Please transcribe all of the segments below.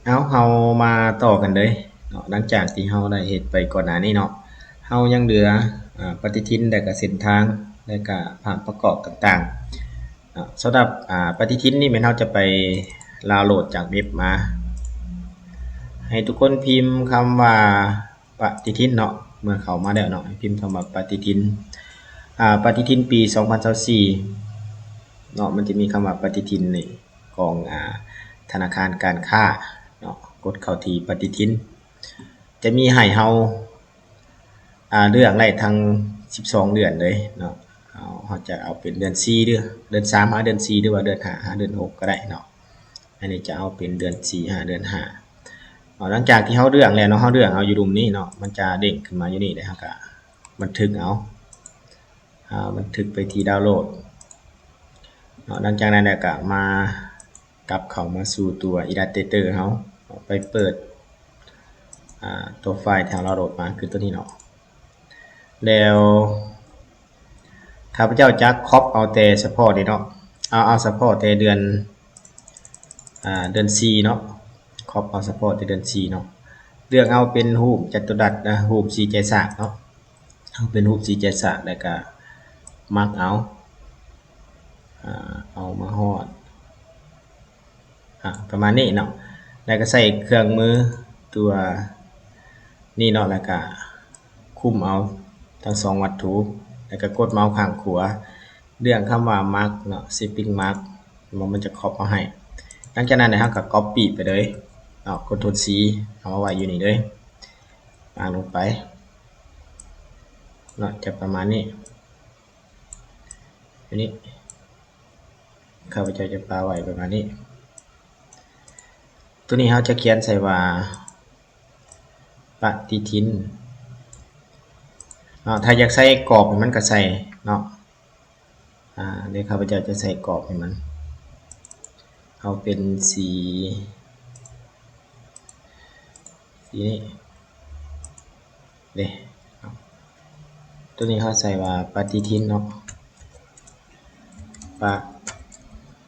ເອົາ ເຮົາມາຕໍ່ກັນເລີຍເນາະ. ຫຼັງຈາກທີ່ເຮົາໄດ້ເຮັດໄປກ່ອນໜ້ານີ້ເນາະ, ເຮົາຍັງເຫຼືອ ອາ ປະຕິທິນ ແລະກະເສັ້ນທາງ ແລະກະພາບປະກອບຕ່າງໆເນາະ. ສຳລັບ ອາ ປະຕິທິນນີ້ແມ່ນເຮົາຈະໄປດາວໂຫຼດຈາກເວັບມາ. ໃຫ້ທຸກຄົນພິມຄຳວ່າ ປະຕິທິນເນາະ. ເມື່ອເຂົ້າມາແລ້ວເນາະ ໃຫ້ພິມຄຳວ່າປະຕິທິນ ອາ ປະຕິທິນປີສອງພັນຊາວສີ່ເນາະ. ມັນຈະມີຄຳວ່າປະຕິທິນໃນຂອງ ອາ ທະນາຄານການຄ້າເນາະ. ກົດເຂົ້າທີ່ປະຕິທິນ ຈະມີໃຫ້ເຮົາ ອາ ເລືອກໄດ້ທັງສິບສອງເດືອນເລີຍເນາະ. ເຮົາ ເຮົາຈະເອົາເປັນເດືອນສີ່ ຫຼື ເດືອນສາມຫາເດືອນສີ່ ຫຼືວ່າເດືອນຫ້າຫາເດືອນຫົກກໍໄດ້ເນາະ. ອັນນີ້ຈະເອົາເປັນເດືອນສີ່ຫາເດືອນຫ້າເນາະ. ຫຼັງຈາກທີ່ເຮົາເລືອກແລ້ວເນາະ, ເຮົາເລືອກເອົາຢູ່ລຸ່ມນີ້ເນາະ, ມັນຈະເດ້ງຂຶ້ນມາຢູ່ນີ້ເດ້. ເຮົາກະບັນທຶກເອົາ ອາ ບັນທຶກໄປທີ່ດາວໂຫຼດເນາະ. ຫຼັງຈາກນັ້ນແລ້ວກະມາ ກັບເຂົ້າມາສູ່ຕົວ Illustrator ເຮົາເນາະ, ໄປເປີດ ອາ ຕົວໄຟລ໌ທີ່ເຮົາດາວໂຫຼດມາ ຄືຕົວນີ້ເນາະ. ແລ້ວຂ້າພະເຈົ້າຈະ crop ເອົາແຕ່ສະເພາະນີ້ເນາະ, ເອົາ ເອົາສະເພາະແຕ່ເດືອນ ອາ ເດືອນສີ່ເນາະ, crop ເອົາສະເພາະແຕ່ເດືອນສີ່ເນາະ. ເລືອກເອົາເປັນຮູບຈັດຕຸລັດນະ, ຮູບສີ່ແຈສາກເນາະ, ເອົາເປັນຮູບສີ່ແຈສາກ ແລ້ວກະມັກເອົາ ອາ ເອົາມາຮອດ ອາ ປະມານນີ້ເນາະ. ແລ້ວກະໃຊ້ເຄື່ອງມືຕົວນີ້ເນາະ, ແລ້ວກະຄຸມເອົາທັງສອງວັດຖຸ ແລ້ວກະກົດເມົາສ໌ຂ້າງຂວາ ເລືອກຄຳວ່າ mark ເນາະ, shipping mark ມັນຈະ crop ເອົາໃຫ້. ຫຼັງຈາກນັ້ນເຮົາກະ copy ໄປເລີຍເນາະ, ກົດ Ctrl C ເອົາມາໄວ້ຢູ່ນີ້ເລີຍ, ວາງລົງໄປເນາະ, ຈະປະມານນີ້. ຕົວນີ້ ຂ້າພະເຈົ້າຈະປະໄວ້ປະມານນີ້. ຕົວນີ້ເຮົາຈະຂຽນໃສ່ວ່າ ປະຕິທິນເນາະ, ຖ້າຢາກໃສ່ກອບໃຫ້ມັນກະໃສ່ເນາະ. ອາ ດຽວຂ້າພະເຈົ້າຈະໃສ່ກອບໃຫ້ມັນ ເອົາເປັນສີ ສີນີ້ເດ້. ຕົວນີ້ເຮົາໃສ່ວ່າປະຕິທິນເນາະ, ປະ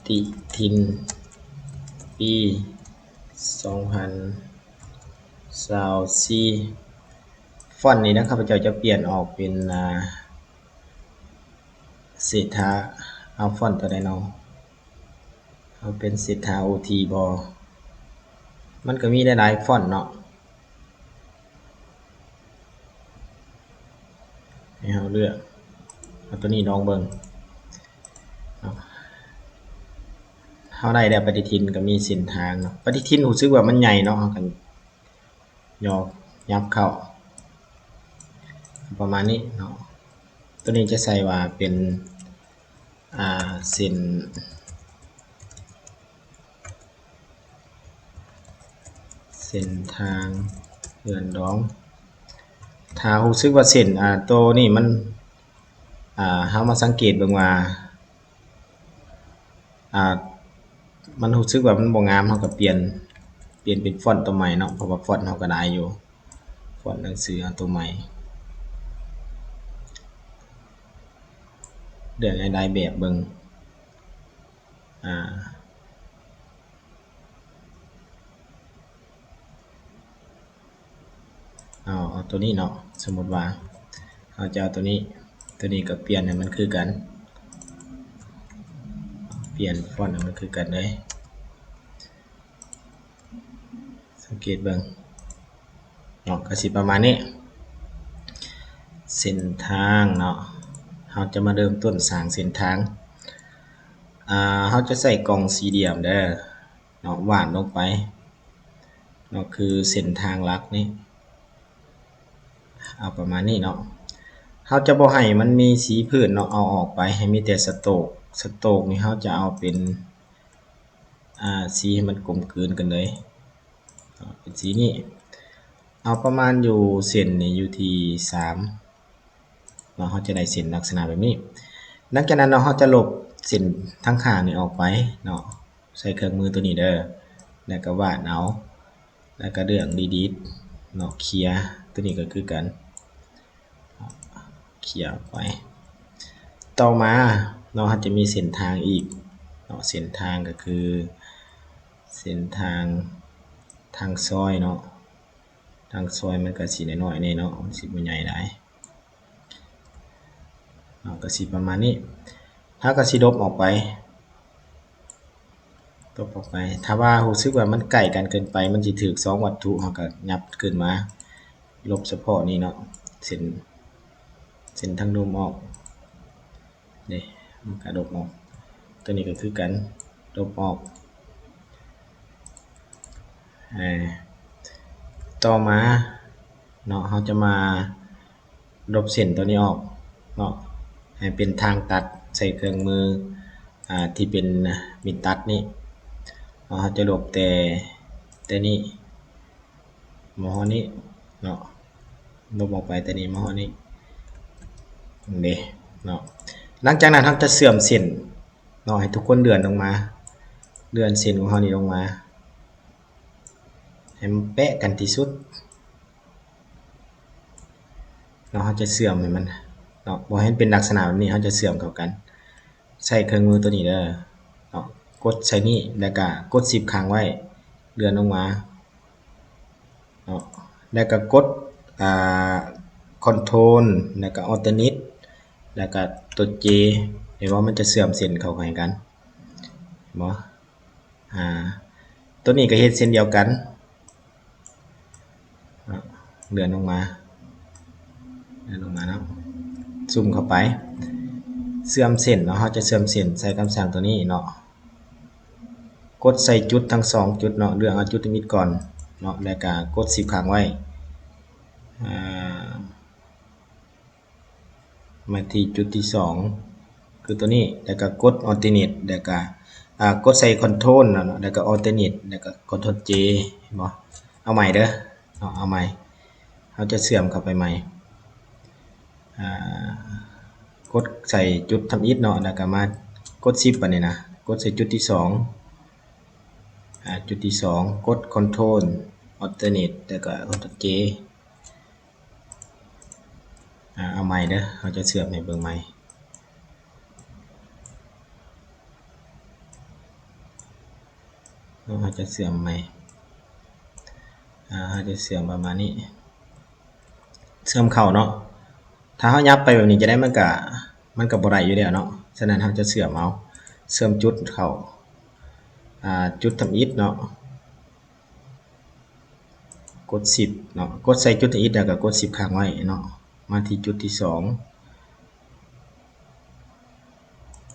ຕິທິນປີສອງພັນຊາວສີ່. ຟອນນີ້ນະ ຂ້າພະເຈົ້າຈະປ່ຽນອອກເປັນ ອາ ເສດຖາ ເອົາຟອນຕົວໃດເນາະ? ເອົາເປັນເສດຖາໂອທີບໍ? ມັນກະມີຫຼາຍໆຟອນເນາະ ໃຫ້ເຮົາເລືອກ. ເອົາຕົວນີ້ລອງເບິ່ງເນາະ. ເຮົາໄດ້ແລ້ວ ປະຕິທິນກະມີເສັ້ນທາງເນາະ. ປະຕິທິນຮູ້ສຶກວ່າມັນໃຫຍ່ເນາະ, ເຮົາກະ ຫຍໍ້ ຫຍັບເຂົ້າປະມານນີ້ເນາະ. ຕົວນີ້ຈະໃສ່ວ່າເປັນ ອາ ເສັ້ນ ເສັ້ນທາງເຮືອນດອງ. ຖ້າຮູ້ສຶກວ່າເສັ້ນ ອາ ໂຕນີ້ມັນ ອາ ເຮົາມາສັງເກດເບິ່ງວ່າ ອາ ມັນຮູ້ສຶກວ່າມັນບໍ່ງາມ ເຮົາກະປ່ຽນ ປ່ຽນເປັນຟອນໂຕໃໝ່ເນາະ, ເພາະວ່າຟອນເຮົາກະຫຼາຍຢູ່ ຟອນໜັງສືເຮົາໂຕໃໝ່. ເລືອກໃຫ້ຫຼາຍແບບເບິ່ງ ອາ ເອົາ ເອົາໂຕນີ້ເນາະ. ສົມມຸດວ່າເຮົາຈະເອົາໂຕນີ້, ໂຕນີ້ກະປ່ຽນໃຫ້ມັນຄືກັນ, ປ່ຽນຟອນໃຫ້ມັນຄືກັນເລີຍ. ສັງເກດເບິ່ງເນາະ, ກະຊິປະມານນີ້. ເສັ້ນທາງເນາະ, ເຮົາຈະມາເລີ່ມຕົ້ນສ້າງເສັ້ນທາງ. ອາ ເຮົາຈະໃຊ້ກ່ອງສີ່ຫຼ່ຽມເດີເນາະ, ວາດລົງໄປເນາະ, ຄືເສັ້ນທາງຫຼັກນີ້ ເອົາປະມານນີ້ເນາະ. ເຮົາຈະບໍ່ໃຫ້ມັນມີສີພື້ນເນາະ, ເອົາອອກໄປ ໃຫ້ມີແຕ່ສະໂຕກ. ສະໂຕກນີ້ເຮົາຈະເອົາເປັນ ອາ ສີໃຫ້ມັນກົມກືນກັນເລີຍເນາະ, ເປັນສີນີ້. ເອົາປະມານຢູ່ເສັ້ນນີ້ຢູ່ທີ່ສາມເນາະ, ເຮົາຈະໄດ້ເສັ້ນລັກສະນະແບບນີ້. ຫຼັງຈາກນັ້ນເນາະ ເຮົາຈະລົບເສັ້ນທາງຂ້າງນີ້ອອກໄປເນາະ, ໃຊ້ເຄື່ອງມືຕົວນີ້ເດີ, ແລ້ວກະວາດເອົາ ແລ້ວກະເລືອກ delete ເນາະ, ເຄຍ. ຕົວນີ້ກະຄືກັນ ເຄຍອອກໄປ. ຕໍ່ມາເນາະ ເຮົາຈະມີເສັ້ນທາງອີກເນາະ, ເສັ້ນທາງກະຄືເສັ້ນທາງ ທາງຊອຍເນາະ ທາງຊອຍມັນກໍຊິນ້ອຍໆແດ່ເນາະ ມັນຊິບໍ່ໃຫຍ່ຫຼາຍເນາະ ກໍຊິປະມານນີ້. ເຮົາກໍຊິລົບອອກໄປ ລົບອອກໄປ. ຖ້າວ່າຮູ້ສຶກວ່າມັນໃກ້ກັນເກີນໄປ ມັນຊິຖືກສອງວັດຖຸ ເຮົາກໍຫຍັບຂຶ້ນມາລົບສະເພາະນີ້ເນາະ ເສັ້ນ ເສັ້ນທາງລຸ່ມອອກ. ນີ້ ມັນກະລົບອອກ ຕົວນີ້ກໍຄືກັນ ລົບອອກ. ເອີ ຕໍ່ມາເນາະ ເຮົາຈະມາລົບເສັ້ນຕົວນີ້ອອກເນາະ ໃຫ້ເປັນທາງຕັດໃສ່ເຄື່ອງມື ອ່າ ທີ່ເປັນມີດຕັດນີ້ເນາະ ເຮົາຈະລົບແຕ່ ແຕ່ນີ້ ມາຮອດນີ້ເນາະ ລົບອອກໄປແຕ່ນີ້ມາຮອດນີ້ເດ້ເນາະ. ຫຼັງຈາກນັ້ນເຮົາຈະເຊື່ອມເສັ້ນເນາະ ໃຫ້ທຸກຄົນເລື່ອນລົງມາ ເລື່ອນເສັ້ນຂອງເຮົານີ້ລົງມາ ໃຫ້ມັນແປະກັນທີ່ສຸດເນາະ. ເຮົາຈະເຊື່ອມໃຫ້ມັນເນາະ ບໍ່ໃຫ້ມັນເປັນລັກສະນະແບບນີ້ ເຮົາຈະເຊື່ອມເຂົ້າກັນ ໃຊ້ເຄື່ອງມືຕົວນີ້ເດີເນາະ ກົດໃສ່ນີ້ ແລ້ວກະກົດຊິບຄ້າງໄວ້ ເລື່ອນລົງມາເນາະ ແລ້ວກະກົດ ອ່າ ຄອນໂທຣນ ແລ້ວກະອັລເຕີເນັດ ແລ້ວກະຕົວເຈ ເຫັນບໍ່ ມັນຈະເຊື່ອມເສັ້ນເຂົ້າໃຫ້ກັນ ເຫັນບໍ່? ອ່າ ຕົວນີ້ກໍເຮັດເຊັ່ນດຽວກັນ ເລື່ອນລົງມາ ເລື່ອນລົງມາເນາະ ຊູມເຂົ້າໄປ ເຊື່ອມເສັ້ນເນາະ ເຮົາຈະເຊື່ອມເສັ້ນໃສ່ຄຳສັ່ງຕົວນີ້ເນາະ ກົດໃສ່ຈຸດທັງສອງຈຸດເນາະ ເລືອກເອົາຈຸດທຳອິດກ່ອນເນາະ ແລ້ວກະກົດຊິບຄ້າງໄວ້ ອ່າ ມາທີ່ຈຸດທີສອງ ຄືຕົວນີ້ ແລ້ວກະກົດອັລເຕີເນັດ ແລ້ວກະ ອ່າ ກົດໃສ່ຄອນໂທຣນເນາະ ແລ້ວກະອັລເຕີເນັດ ແລ້ວກະຄອນໂທຣນເຈ ເຫັນບໍ່? ເອົາໃໝ່ເດີເນາະ ເອົາໃໝ່ ເຮົາຈະເຊື່ອມເຂົ້າໄປໃໝ່ ອ່າ ກົດໃສ່ຈຸດທຳອິດເນາະ ແລ້ວກະມາກົດຊິບ ບາດນີ້ນະ ກົດໃສ່ຈຸດທີສອງ ອ່າ ຈຸດທີສອງ ກົດຄອນໂທຣນ ອັລເຕີເນັດ ແລ້ວກະຄອນໂທຣນເຈ ອ່າ ເອົາໃໝ່ເດີ ເຮົາຈະເຊື່ອມໃຫ້ເບິ່ງໃໝ່ ເຮົາຈະເຊື່ອມໃໝ່ ອ່າ ເຮົາຈະເຊື່ອມປະມານນີ້ ເຊື່ອມເຂົ້າເນາະ. ຖ້າເຮົາຫຍັບໄປແບບນີ້ຈະໄດ້ ມັນກະ ມັນກະບໍ່ໄດ້ຢູ່ແລ້ວເນາະ ສະນັ້ນເຮົາຈະເຊື່ອມເອົາ ເຊື່ອມຈຸດເຂົ້າ ອ່າ ຈຸດທຳອິດເນາະ ກົດຊິບເນາະ ກົດໃສ່ຈຸດທຳອິດ ແລ້ວກໍກົດຊິບຄ້າງໄວ້ເນາະ ມາທີ່ຈຸດທີສອງ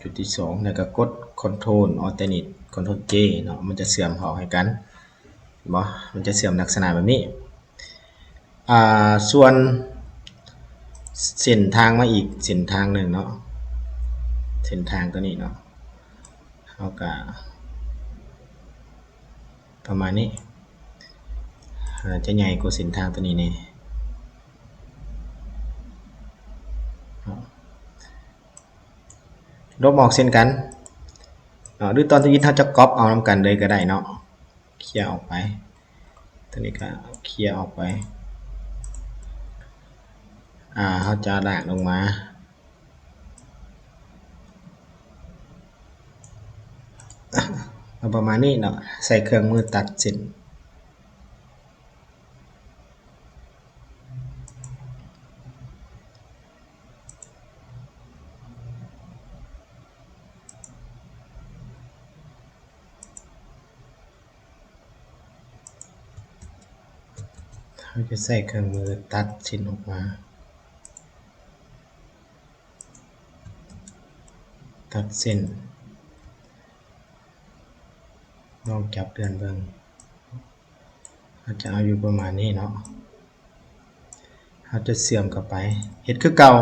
ຈຸດທີສອງ ແລ້ວກໍກົດຄອນໂທຣນ ອັລເຕີເນັດ ຄອນໂທຣນເຈເນາະ ມັນຈະເຊື່ອມເຂົ້າໃຫ້ກັນ ເຫັນບໍ່? ມັນຈະເຊື່ອມລັກສະນະແບບນີ້. ອ່າ ສ່ວນເສັ້ນທາງມາອີກເສັ້ນທາງໜຶ່ງເນາະ ເສັ້ນທາງຕົວນີ້ເນາະ ເຮົາກະປະມານນີ້ ອາດຈະໃຫຍ່ກວ່າເສັ້ນທາງຕົວນີ້ແດ່ ລົບອອກເຊັ່ນກັນເນາະ ຫຼືຕອນທຳອິດເຮົາຈະກັອບເອົານຳກັນເລີຍກໍໄດ້ເນາະ. ເຄຍອອກໄປ ຕົວນີ້ກໍເຄຍອອກໄປ ອາ ເຮົາຈະລາກລົງມາ ເອົາປະມານນີ້ເນາະ ໃຊ້ເຄື່ອງມືຕັດເສັ້ນ ເຮົາຈະໃຊ້ເຄື່ອງມືຕັດເສັ້ນອອກມາ ຕັດເສັ້ນ ລອງຈັບເລື່ອນເບິ່ງ ເຮົາຈະເອົາຢູ່ປະມານນີ້ເນາະ ເຮົາຈະເຊື່ອມເຂົ້າໄປ ເຮັດຄືເກົ່າ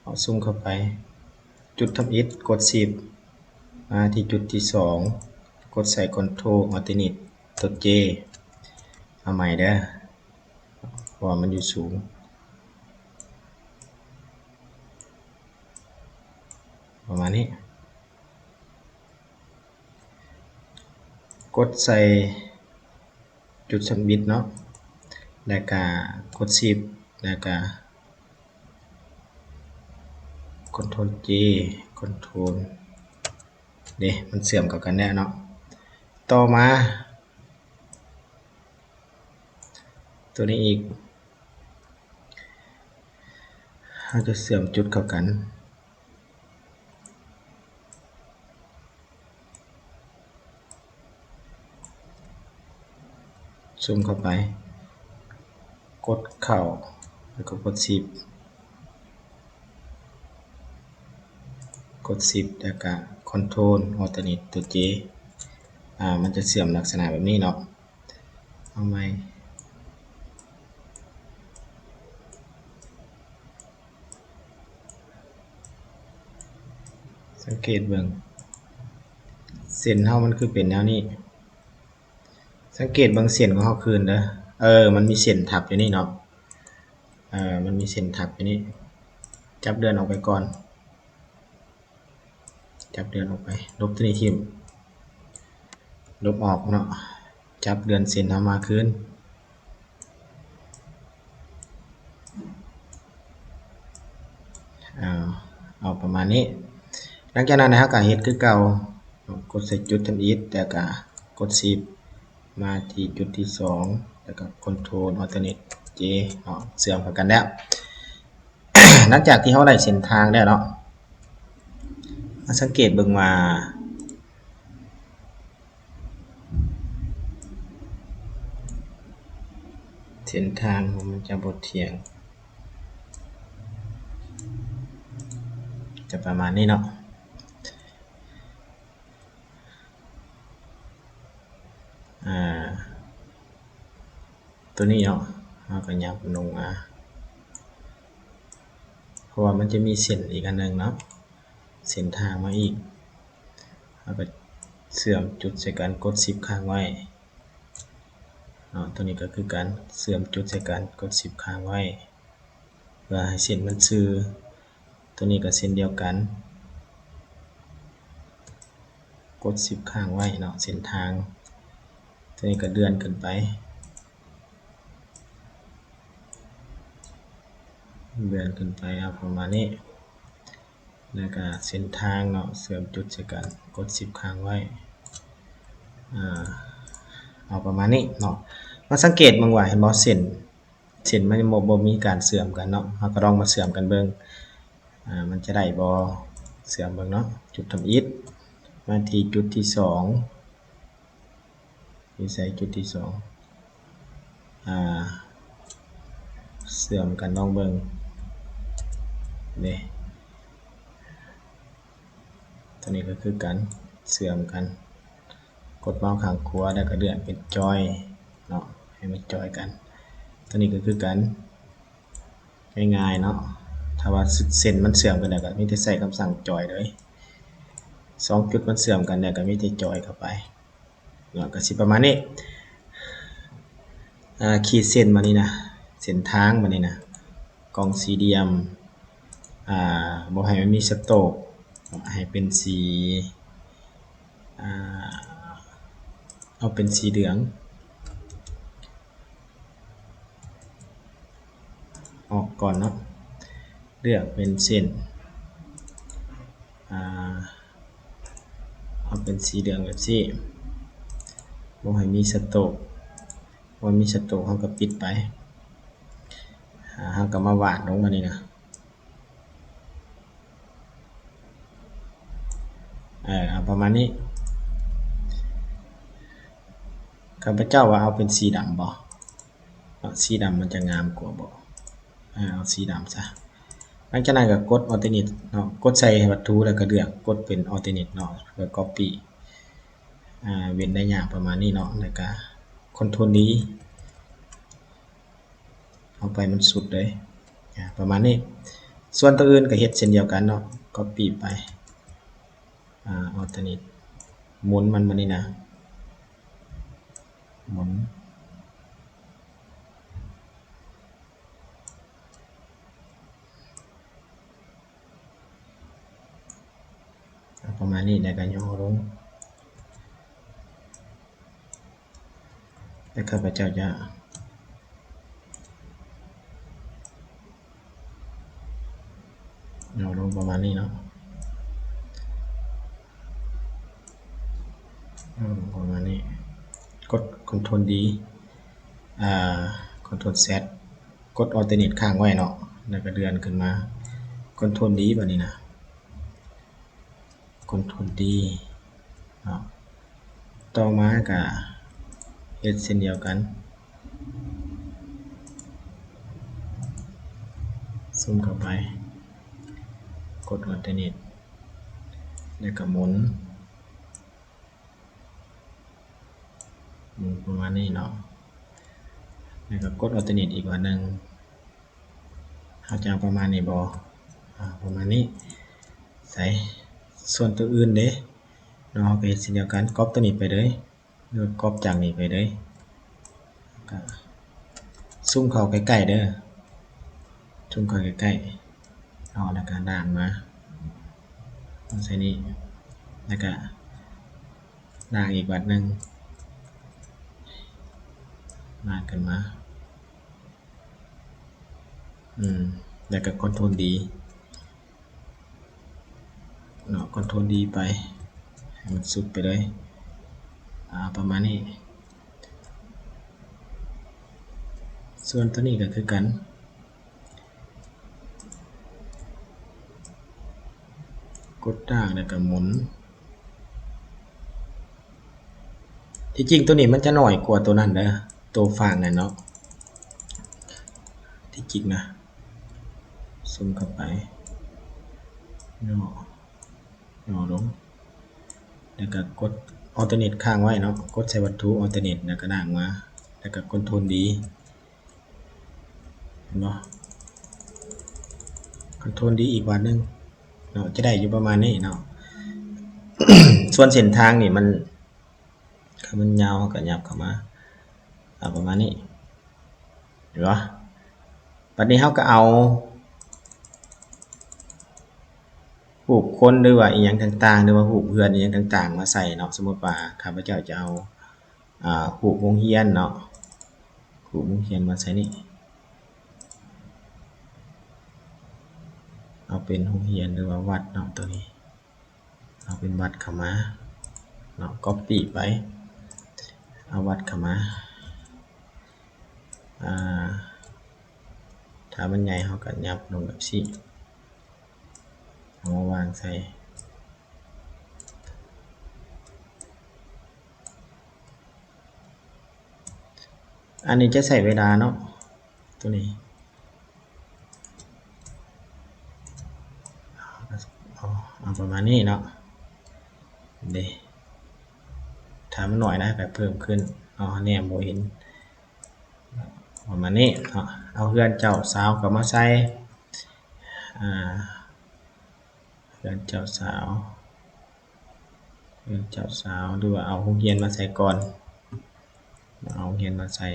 ເອົາຊູມເຂົ້າໄປ ຈຸດທຳອິດ ກົດຊິບ ມາທີ່ຈຸດທີສອງ ກົດໃສ່ຄອນໂທຣນ ອັລເຕີເນັດ ຕົວເຈ ເອົາໃໝ່ເດີ ເພາະວ່າມັນຢູ່ສູງ ປະມານນີ້ ກົດໃສ່ຈຸດທຳອິດເນາະ ແລ້ວກະກົດຊິບ ແລ້ວກະຄອນໂທຣນເຈ ຄອນໂທຣນ ເດ້ ມັນເຊື່ອມເຂົ້າກັນແລ້ວເນາະ. ຕໍ່ມາ ຕົວນີ້ອີກ ເຮົາຈະເຊື່ອມຈຸດເຂົ້າກັນ ຊູມເຂົ້າໄປ ກົດເຂົ້າ ແລ້ວກໍກົດຊິບ ກົດຊິບ ແລ້ວກະຄອນໂທຣນ ອອລເຕີເນັດ ຕົວເຈ ອາ ມັນຈະເຊື່ອມລັກສະນະແບບນີ້ເນາະ. ເອົາໃໝ່ ສັງເກດເບິ່ງ ເສັ້ນເຮົາມັນຄືເປັນແນວນີ້. ສັງເກດເບິ່ງເສັ້ນຂອງເຮົາຄືນເດີ ເອີ ມັນມີເສັ້ນທັບຢູ່ນີ້ເນາະ ເອີ ມັນມີເສັ້ນທັບຢູ່ນີ້ ຈັບເລື່ອນອອກໄປກ່ອນ ຈັບເລື່ອນອອກໄປ ລົບຕົວນີ້ຖິ້ມ ລົບອອກເນາະ ຈັບເລື່ອນເສັ້ນເຮົາມາຄືນ ເອົາ ເອົາປະມານນີ້. ຫຼັງຈາກນັ້ນເຮົາກໍເຮັດຄືເກົ່າ ກົດໃສ່ຈຸດທຳອິດ ແລ້ວກໍກົດຊິບ ມາທີ່ຈຸດທີສອງ ແລ້ວກໍຄອນໂທຣນ ອອລເຕີເນັດ ເຈ ເນາະ ເຊື່ອມເຂົ້າກັນແລ້ວ. ຫຼັງຈາກທີ່ເຮົາໄດ້ເສັ້ນທາງແລ້ວເນາະ ມາສັງເກດເບິ່ງວ່າ ເສັ້ນທາງຂອງມັນຈະບໍ່ທ່ຽງ ຈະປະມານນີ້ເນາະ. ອາ ຕົວນີ້ເນາະ ເຮົາກໍຫຍັບລົງມາ ເພາະວ່າມັນຈະມີເສັ້ນອີກອັນໜຶ່ງເນາະ ເສັ້ນທາງມາອີກ ເຮົາກໍເຊື່ອມຈຸດໃສ່ກັນ ກົດຊິບຄ້າງໄວ້ເນາະ ຕົວນີ້ກໍຄືກັນ ເຊື່ອມຈຸດໃສ່ກັນ ກົດຊິບຄ້າງໄວ້ ເພື່ອໃຫ້ເສັ້ນມັນຊື່. ຕົວນີ້ກໍເຊັ່ນດຽວກັນ ກົດຊິບຄ້າງໄວ້ເນາະ ເສັ້ນທາງ ຕົວນີ້ກໍເລື່ອນຂຶ້ນໄປ ເລື່ອນຂຶ້ນໄປ ເອົາປະມານນີ້ ແລ້ວກໍເສັ້ນທາງເນາະ ເຊື່ອມຈຸດໃສ່ກັນ ກົດຊິບຄ້າງໄວ້ ອາ ເອົາປະມານນີ້ເນາະ. ມາສັງເກດເບິ່ງວ່າ ເຫັນບໍ່ ເສັ້ນ ເຊັ່ນມັນບໍ່ ບໍ່ມີການເຊື່ອມກັນເນາະ ເຮົາກໍລອງມາເຊື່ອມກັນເບິ່ງ ອາ ມັນຈະໄດ້ບໍ່ ເຊື່ອມເບິ່ງເນາະ ຈຸດທຳອິດ ມາທີ່ຈຸດທີສອງ ຢູ່ໃສຈຸດທີສອງ ອາ ເຊື່ອມກັນລອງເບິ່ງເດ້ ຕົວນີ້ກໍຄືກັນ ເຊື່ອມກັນ ກົດເມົາສ໌ຂ້າງຂວາ ແລ້ວກໍເລື່ອນເປັນຈອຍເນາະ ໃຫ້ມັນຈອຍກັນ ຕົວນີ້ກໍຄືກັນ ງ່າຍໆເນາະ. ຖ້າວ່າເສັ້ນມັນເຊື່ອມກັນແລ້ວ ກໍມີແຕ່ໃຊ້ຄຳສັ່ງຈອຍເລີຍ ສອງຈຸດມັນເຊື່ອມກັນແລ້ວ ກໍມີແຕ່ຈອຍເຂົ້າໄປເນາະ ກໍຊິປະມານນີ້ ອາ ຂີດເສັ້ນມານີ້ນະ ເສັ້ນທາງມານີ້ນະ ກ່ອງສີ່ຫຼ່ຽມ ອາ ບໍ່ໃຫ້ມັນມີສະໂຕກ ໃຫ້ເປັນສີ ອາ ເອົາເປັນສີເຫຼືອງອອກກ່ອນເນາະ ເລືອກເປັນເສັ້ນ ອາ ເອົາເປັນສີເຫຼືອງແບບຊີ້ ບໍ່ໃຫ້ມີສະໂຕກ ບໍ່ມີສະໂຕກ ເຮົາກໍປິດໄປ ອາ ເຮົາກໍມາວາດລົງມານີ້ນະ ເອີ ເອົາປະມານນີ້ ຂ້າພະເຈົ້າວ່າເອົາເປັນສີດຳບໍ ເນາະ ສີດຳມັນຈະງາມກວ່າບໍ ເອີ ເອົາສີດຳຊະ. ຫຼັງຈາກນັ້ນກໍກົດ Alternate ເນາະ ກົດໃສ່ວັດຖຸແລ້ວກໍເລືອກ ກົດເປັນ Alternate ເນາະ ເພື່ອ Copy ອາ ເວັ້ນໄດ້ຍາກປະມານນີ້ເນາະ ແລ້ວກໍ Control D ເອົາໄປມັນສຸດເລີຍ ອາ ປະມານນີ້. ສ່ວນຕົວອື່ນກໍເຮັດເຊັ່ນດຽວກັນເນາະ Copy ໄປ ອາ Alternate ໝູນມັນມານີ້ນະ ໝູນ ເອົາປະມານນີ້ ແລ້ວກໍຫຍໍ້ລົງ ແລ້ວຂ້າພະເຈົ້າຈະຫຍໍ້ລົງປະມານນີ້ເນາະ ເອົາລົງປະມານນີ້ ກົດ Control D ອາ Ctrl Z ກົດ Alternate ຄ້າງໄວ້ເນາະ ແລ້ວກໍເລື່ອນຂຶ້ນມາ Ctrl D ບາດນີ້ນະ Ctrl D ເນາະ ຕໍ່ມາກໍເຮັດເຊັ່ນດຽວກັນ ຊູມເຂົ້າໄປ ກົດ Alternate ແລ້ວກໍໝູນ ໝູນປະມານນີ້ເນາະ ແລ້ວກໍກົດ Alternate ອີກບາດໜຶ່ງ ເຮົາຈະເອົາປະມານນີ້ບໍ່? ອາ ປະມານນີ້ ໃສ່ ສ່ວນຕົວອື່ນເດ້ເນາະ ເຮົາກໍເຮັດເຊັ່ນດຽວກັນ ກັອບຕົວນີ້ໄປເລີຍ ຫຼືວ່າກັອບຈາກນີ້ໄປເລີຍ ກໍຊູມເຂົ້າໃກ້ໆເດີ ຊູມເຂົ້າໃກ້ໆເນາະ ແລ້ວກໍດາງມາ ໃສ່ນີ້ ແລ້ວກໍດາງອີກບາດໜຶ່ງ ດາງຂຶ້ນມາ ອືມ ແລ້ວກໍ Ctrl D ເນາະ Ctrl D ໄປ ໃຫ້ມັນສຸດໄປເລີຍ ອາ ປະມານນີ້ ສ່ວນຕົວນີ້ກໍຄືກັນ ກົດດາງ ແລ້ວກໍໝູນ ທີ່ຈິງຕົວນີ້ມັນຈະໜ້ອຍກວ່າຕົວນັ້ນເດີ ຕົວຟາກນັ້ນເນາະ ທີ່ຈິງນະ ຊູມເຂົ້າໄປ ຫຍໍ້ ຫຍໍ້ລົງ ແລ້ວກໍກົດ Alternate ຄ້າງໄວ້ເນາະ ກົດໃສ່ວັດຖຸ Alternate ແລ້ວກໍດາງມາ ແລ້ວກໍ Ctrl D ເຫັນບໍ່? Ctrl D ອີກບາດໜຶ່ງເນາະ ຈະໄດ້ຢູ່ປະມານນີ້ເນາະ ສ່ວນເສັ້ນທາງນີ້ມັນ ຄັນມັນຍາວເຮົາກໍຫຍັບເຂົ້າມາ ເອົາປະມານນີ້ ເຫັນບໍ່? ບັດນີ້ເຮົາກໍເອົາຮູບຄົນ ຫຼືວ່າອີ່ຫຍັງຕ່າງໆ ຫຼືວ່າຮູບເຮືອນອີ່ຫຍັງຕ່າງໆ ມາໃສ່ເນາະ ສົມມຸດວ່າຂ້າພະເຈົ້າຈະເອົາ ອາ ຮູບໂຮງຮຽນເນາະ ຮູບໂຮງຮຽນມາໃສ່ນີ້ ເອົາເປັນໂຮງຮຽນ ຫຼືວ່າວັດເນາະ ຕົວນີ້ ເອົາເປັນວັດເຂົ້າມາເນາະ ກັອບປີ້ໄປ ເອົາວັດເຂົ້າມາ ອາ ຖ້າມັນໃຫຍ່ເຮົາກໍຫຍັບລົງແບບຊີ້ ເອົາມາວາງໃສ່ ອັນນີ້ຈະໃຊ້ເວລາເນາະ ຕົວນີ້ ເອົາປະມານນີ້ເນາະ ເດ້ ຖ້າມັນໜ້ອຍນະກໍເພີ່ມຂຶ້ນເນາະ ແນມບໍ່ເຫັນ ປະມານນີ້ເນາະ ເອົາເຮືອນເຈົ້າສາວເຂົ້າມາໃສ່ ອາ ເຮືອນເຈົ້າສາວ ເຮືອນເຈົ້າສາວ ຫຼືວ່າເອົາໂຮງຮຽນມາໃສ່ກ່ອນ ເອົາໂຮງຮຽນມາໃສ່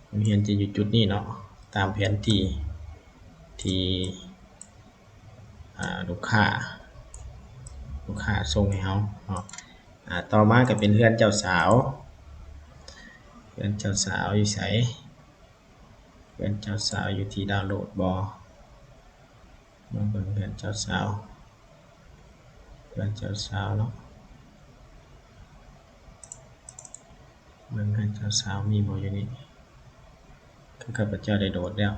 ໂຮງຮຽນຈະຢູ່ຈຸດນີ້ເນາະ ຕາມແຜນທີ່ ທີ່ ອາ ລູກຄ້າ ລູກຄ້າສົ່ງໃຫ້ເຮົາເນາະ ອາ ຕໍ່ມາກໍເປັນເຮືອນເຈົ້າສາວ ເຮືອນເຈົ້າສາວຢູ່ໃສ? ເຮືອນເຈົ້າສາວຢູ່ທີ່ດາວໂຫຼດບໍ່? ມາເບິ່ງເຮືອນເຈົ້າສາວ ເຮືອນເຈົ້າສາວເນາະ ເບິ່ງເຮືອນເຈົ້າສາວມີບໍ່ຢູ່ນີ້ ຄືຂ້າພະເຈົ້າໄດ້ໂຫຼດແລ້ວ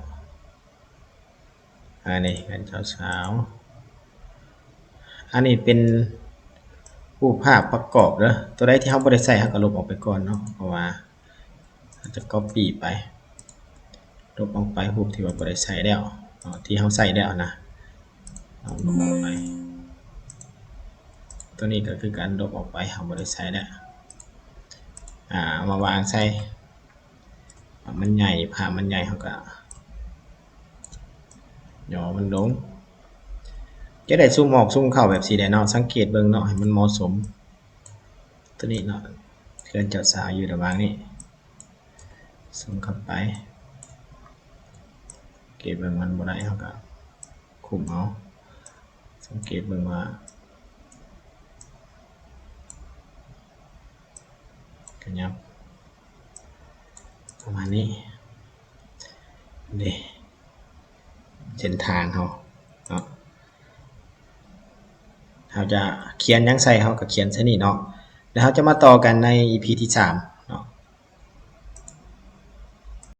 ອັນນີ້ເຮືອນເຈົ້າສາວ ອັນນີ້ເປັນຮູບພາບປະກອບເດີ ຕົວໃດທີ່ເຮົາບໍ່ໄດ້ໃຊ້ ເຮົາກໍລົບອອກໄປກ່ອນເນາະ ເພາະວ່າ ເຮົາຈະກັອບປີ້ໄປ ລົບອອກໄປ ຮູບທີ່ວ່າບໍ່ໄດ້ໃຊ້ແລ້ວເນາະ ທີ່ເຮົາໃຊ້ແລ້ວນະ ເອົາລົບອອກໄປ ຕົວນີ້ກໍຄືກັນ ລົບອອກໄປ ເຮົາບໍ່ໄດ້ໃຊ້ແລ້ວ ອາ ເອົາມາວາງໃສ່ ພາບມັນໃຫຍ່ ພາບມັນໃຫຍ່ ເຮົາກໍຫຍໍ້ມັນລົງ ຈະໄດ້ຊູມອອກຊູມເຂົ້າແບບຊີ້ແຫຼະເນາະ ສັງເກດເບິ່ງເນາະ ໃຫ້ມັນເໝາະສົມ ຕົວນີ້ເນາະ ເຮືອນເຈົ້າສາວຢູ່ລະຫວ່າງນີ້ ຊູມເຂົ້າໄປ ເກັບໄວ້ມັນບໍ່ໄດ້ ເຮົາກໍຄຸມເອົາ ສັງເກດເບິ່ງວ່າ ຂະຫຍັບປະມານນີ້ເດ້ ເສັ້ນທາງເຮົາເນາະ ເຮົາຈະຂຽນຫຍັງໃສ່ ເຮົາກໍຂຽນໃສ່ນີ້ເນາະ ແລ້ວເຮົາຈະມາຕໍ່ກັນໃນອີພີທີສາມ